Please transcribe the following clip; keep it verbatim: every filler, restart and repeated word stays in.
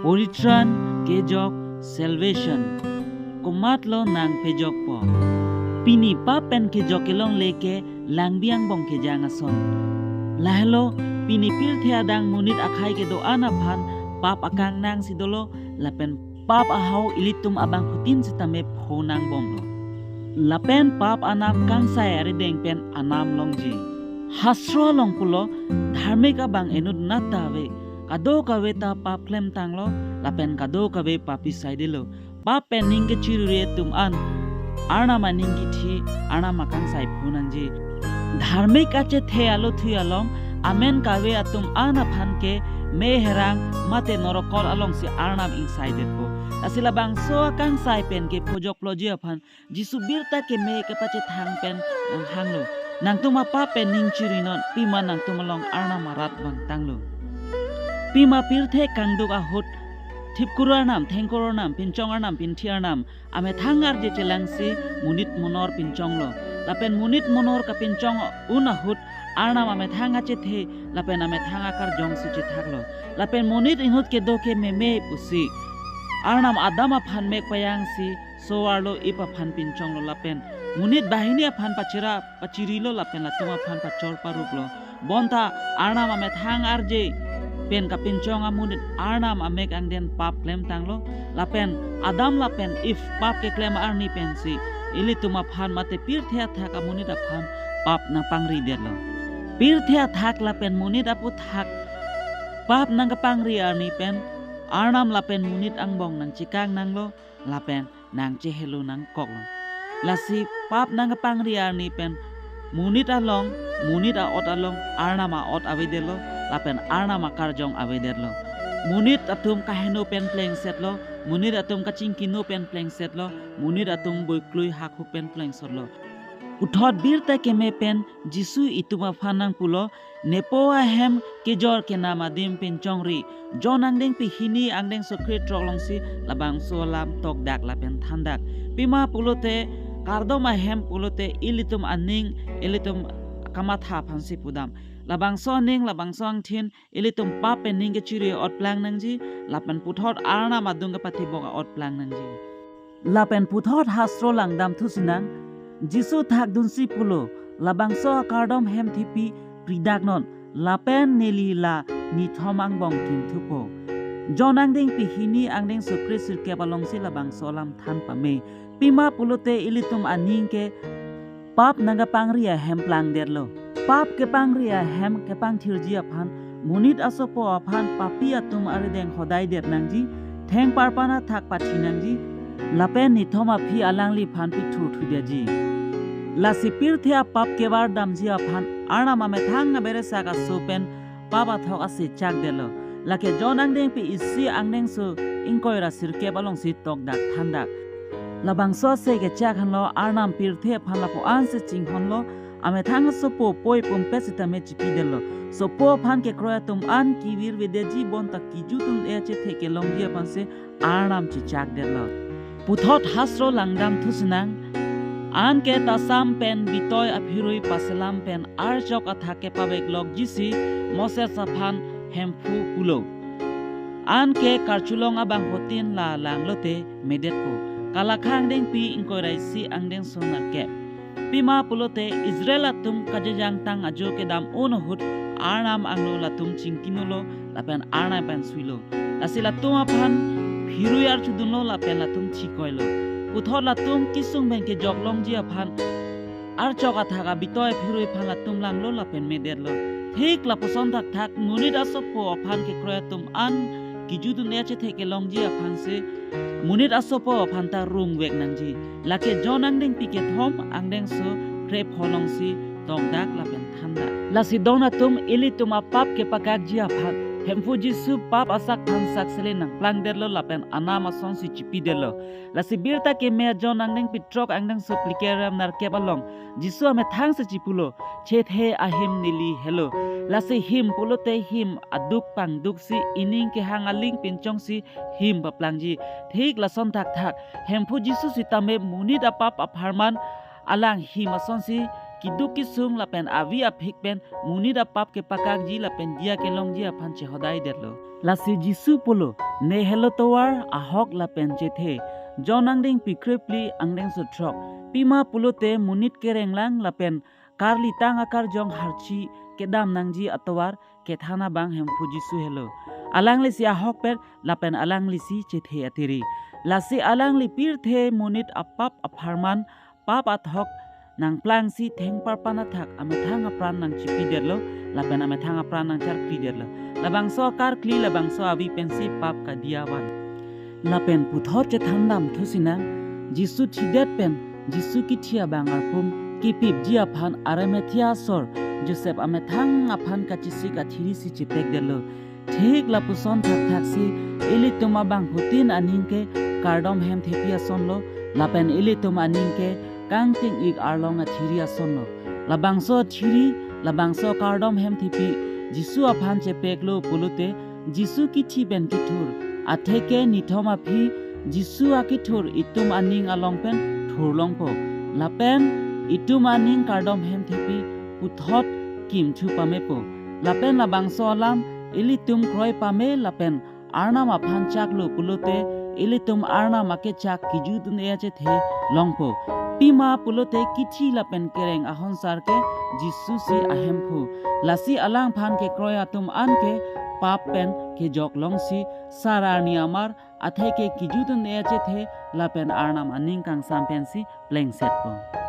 Poritran kejok, salvation. Komatlo nang pejokpo? Pini pap pen kejok kelongle ke langbi angbong kejang ason. Lahelo, pini pirthe adang monit akhei kedo-an aphan pap akang nangsi dolo, lapen pap ahaok ilitum abangphutin sitame pho nangbomlo. Lapen pap anam kangsai arideng pen anam longji. Hastro along pulo, dharmik abang inut nat ta ave, kadokave ta pap klemtanglo, lapen kadokave papi saidelo. Pap pen ning kechiriri atum an Arnam aning kithi, Arnam akangsai phu nangji. Dharmik achethe alothui along amen kave atum an aphan ke mei herang mate norokot alongsi Arnam ingsaidetpo. Lasi labangso akangsai pen ke phojokloji aphan Jisu birta keme kepachethang pen nanghanglo. Nangtum apap pen ning chirinon, pima nangtum along Arnam arat vangtanglo. Pima pirthe kangduk ahut, thipkur arnam, thengkur arnam, pinchong arnam, pinthi arnam amethang arje chelangsi monit monor pinchonglo. Lapen monit monor kapinchong un ahut Arnam amethang achethe lapen amethang akarjongsi chethaklo. Lapen monit inut kedo ke meme pusi Arnam Adam aphan mek payangsi so-arlo ip aphan pinchonglo lapen monit banghini aphan pachira pachirilo lapen latum aphan pachor paruplo. Bonta Arnam amethang arje pen kapinchong amonit Arnam amek angden pap klemtanglo, lapen Adam lapen Eve pap keklem arni pensi ilitum aphan mate pirthe athak amonit aphan pap nangpangridetlo. Pirthe athak lapen monit aputhak pap nangkepangri arni pen Arnam lapen monit angbong nangchekang nanglo lapen nangchehelo nangkoklo. Lasi pap nangkepangri arni pen monit along, monit a-ot along Arnam a-ot avedetlo, lapen Arnam akarjong avedetlo. Monit atum kaheno pen plengsetlo, monit atum kachingkino pen plengsetlo, monit atum boiklui hakhu pen plengsotlo. Puthot birta keme pen Jisu itum aphan nangpulo, nepo ahem kejor kenam adim pinchongri. John angdengpi hini angdengso krethrok alongsi labangso alam tokdak lapen thandak. Pima pulote kardom ahem pulote ilitum aning, ilitum kamatha aphansi pudam. Labangso aning, labangso angthin ilitum pap pen ning kechiri otplang nangji, lapen puthot Arnam adung kepathibok otplang nangji. Lapen puthot hastro langdamthu sinang, Jisu thakdunsi pulo, labangso akardom hem thipi pridaknon, lapen neli la nithom angbong kimthupo. John angdengpi hini angdengso kre sirkep alongsi labangso alam than pame. Pima pulote ilitum aning ke pap nangkepangri ahem plangdetlo. Pap kepangri ahem kepangthirji aphan monit asopo aphan papi atum arideng hodaidet nangji, thengparpan athak pathi nangji, lapen nithom aphi alangliphan pithurthudetji. Lasi pirthe apap kevardamji aphan Arnam amethang aberesak aso pen pap athok ase chakdetlo. Lake John angdengpi isi angdengso ingkoi ra sirkep alongsi tokdak thandak. Labangso ase kechak henlo Arnam pirthe aphan lapu-ansi chinghonlo, amethang asopo poi pumpet sitame chipidetlo. Sopo aphan kekroi atum an kevirvedetji bonta kejut un-e achethe kelongji aphansi Arnam chechakdetlo. Puthot hastro langdamthu sinang, anke tasam pen bitoi aphirui paselam pen archok athak kepaveklokjisi Moses aphan Hemphu pulo. Anke karchulong abangphutin la langlote medetpo. Kalakhang dengpi ingkoi ra isi angdengso nerkep. Pima pulote Israel atum kajejangtang ajo kedam un ahut Arnam angno latum chingkinulo lapen Arnam pen suilo. Lasi latum aphan phirui archudunlo lapen latum thikoilo. Puthot latum kesung pen kejok longji aphan archok athak abitoi aphirui aphan latum langlo lapen medetlo. Thik lapuson thakthak monit asopo aphan kekroi atum an kejut un-e achethe kelongji aphansi monit asopo aphan ta rungvek nangji. Lake John angdengpi kethom angdengso krepho alongsi tokdak lapen thandak. Lasi don atum ilitum apap kepakakji aphan Hemphu Jisu pap asak thansak sele nangplangdetlo lapen anam asonsi chipidetlo. Lasi birta keme John angdengpi throk angdengso phlikre ra nerkep along Jisu amethangsi chipulo, chethe ahim neli helo. Lasi him pulote him aduk pangduksi ining kehang aling pinchongsi him paplangji. Thik lason thakthak Hemphu Jisu sitame monit apap apharman alang him asonsi keduk kesung lapen avi aphik pen monit apap kepakakji lapen diya kelongji aphan chehodaidetlo. Lasi Jisu pulo, ne helo tovar, ahok lapen chethe. John angdengpi krephli angdengso throk. Pima pulote monit kerenglang lapen karlitang akarjong harchi kedam nangji atovar kethan abang Hemphu Jisu helo. Alanglisi ahokpet lapen alanglisi chethe atiri. Lasi alangli pirthe monit apap apharman pap athok nangplangsi thengparpan athak amethang apran nangchipidetlo lapen amethang apran nangcharklidetlo. Labangso akarkli labangso avi pensi pap kadiya van. Lapen puthot chethandam thusinang, Jisu thidet pen Jisu kithi abang arpum kipipji aphan Arimathea asor Joseph amethang aphan kachesik athirisi chepekdetlo. Thik lapuson thakthaksi ilitum abangphutin aning ke kardom hemthepi asonlo, lapen ilitum aning ke kangting-ik arlong athiri asonlo. Labangso athiri, labangso kardom hemthepi Jisu aphan chepeklo pulote, Jisu kithi pen kethur, atheke nithom aphi Jisu akethur itum aning along pen thurlongpo. Lapen itum aning kardom hemthepi puthot kimthu pamepo. Lapen labangso alam ilitum kroi pame lapen Arnam aphan chaklo pulote ilitum Arnam akechak kejut un-e achethe longpo. Pima pulote kithi lapen kereng ahonsar ke Jisu si ahemphu. Lasi alangphan kekroi atum an ke pap pen kejok longsi sar arni amar atheke kejut un-e achethe lapen Arnam aning kangsam pensi plengsetpo.